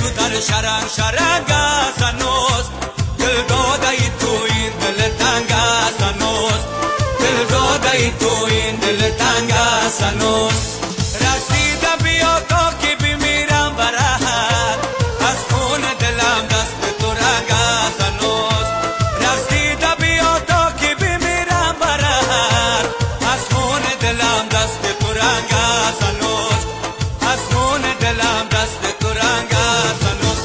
تو در شرنگ شرنگ است هنوز، دل داده ای تو این دل تنگ است هنوز، دل داده ای تو این دل تنگ است هنوز. رسیده بیا تا که بمیرم برات، از خون دلم دست تو رنگ است هنوز. رسیده بیا تا که بمیرم برات، از خون دلم دست تو رنگ است هنوز، از خون دلم دست تو رنگ است هنوز.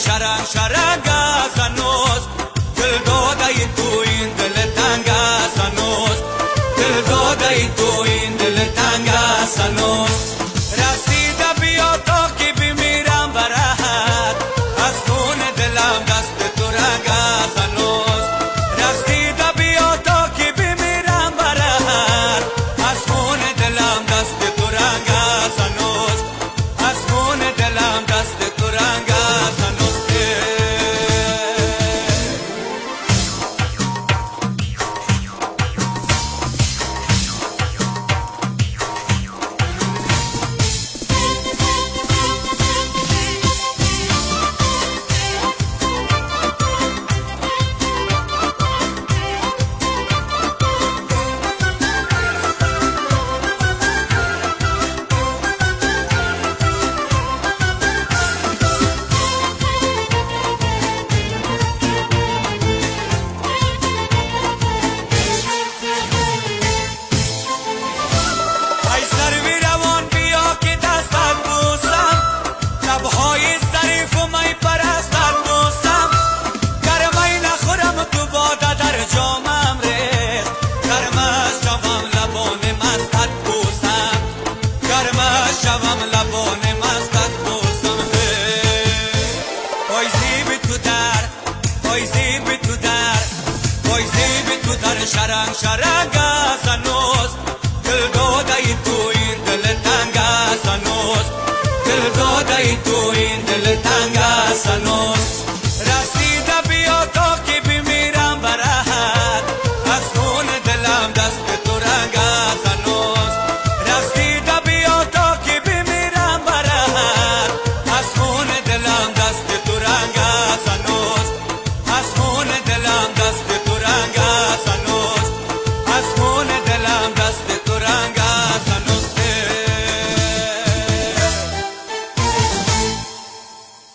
شرنگ شرنگ است هنوز، دل داده ای تو این دل تنگ است هنوز، دل داده ای تو این دل تنگ است هنوز. رسیده بیا تا که بمیرم برات، از خون دلم دست تو رنگ است هنوز. رسیده بیا تا که بمیرم برات، از خون دلم دست تو رنگ است هنوز، از خون دلم دست تو رنگ است هنوز. شرنگ شرنگ.